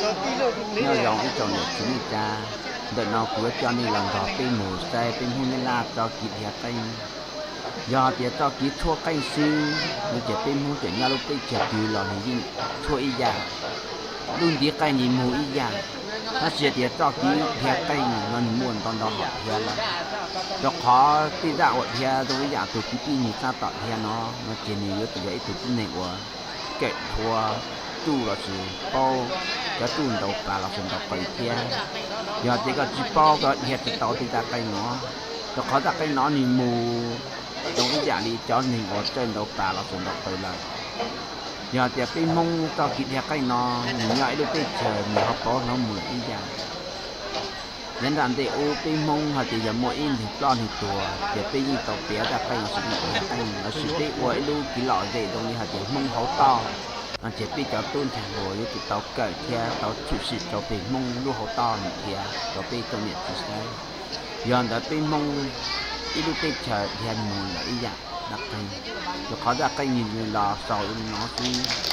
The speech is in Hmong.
Nyob zoo ib tsoom niam txiv neej tsa, ntawm no kuv yuav coj nej los nrog peb mus saib peb Hmoob Nyab Laj txoj kev dhia qeej. Yog tias txoj kev tshuab qeej xwb no ces peb Hmoob tseem nyob lub teb chaws twg los nws yeej tshuab ib yam, lub ntiv qeej nws mus ib yam. Tab sis tias txoj kev dhia qeej no nws muaj ntau ntau hom dhia lawm, rau qhov tej zaj uas dhia zoo ib yam tus kwv tij nws tab tom dhia no, no ces nws yuav tsum yog ib tug tib neeg uas kawm thuav tsuj lossis paub cov tsuj ntaus pas lossis ntaus qws thiab. Yog tias koj tsis paub koj dhia tsis tau tej zaj qeej no, rau qhov zaj qeej no nws mus zoo ib yam li cov neeg uas txawj ntaus pas lossis ntaus qws lawm. Yog tias peb Hmoob txoj kev dhia qeej no nws nyob ib lub teb chaws nws ho pauv hloov mus lawm ib yam. Nyob nram ntej ub peb Hmoob hais tias yog muaj ib neeg ploj neeg tuag ces peb yeej tau piav zaj qeej lossis dhia qeej lossis peb ua ib lub kev lom zem zoo li hais tias Hmoob hauv toj, no ces peb cov tub ntxhais hluas yuav tsum tau kawm thiab tau tshwm sim rau peb Hmoob lub hauv toj nws dhia rau peb tsoom niam txiv saib. Yog ntawd peb Hmoob ib lub teb chaws dhia mus lawm ib yam zaj qeej, rau qhov zaj qeej nws los xaus li no xwb.